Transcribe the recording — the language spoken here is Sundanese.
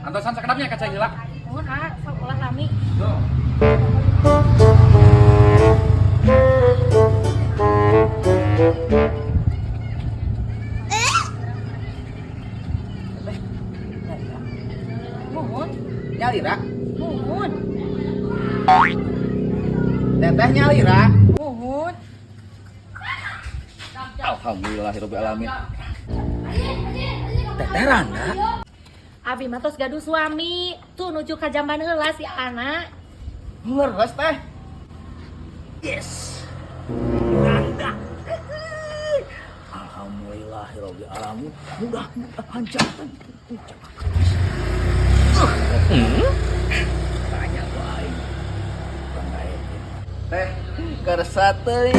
Antosan sakedap nya ka cai heula. Nuhun ah, sok ulah lami. Yo. Teteh nyalira. Muhun, Nyalira. muhun, Teteh nyalira. muhun. Alhamdulillahirabbil alamin. Teteh randa. Abi mah tos gaduh suami, tuh nuju ka jamban heula si anak. Leres teh. Yes. Randa. Alhamdulillahirabbil alamin. Mudah-mudahan jangan. Tanya ku aing. Teh, kersa teuing.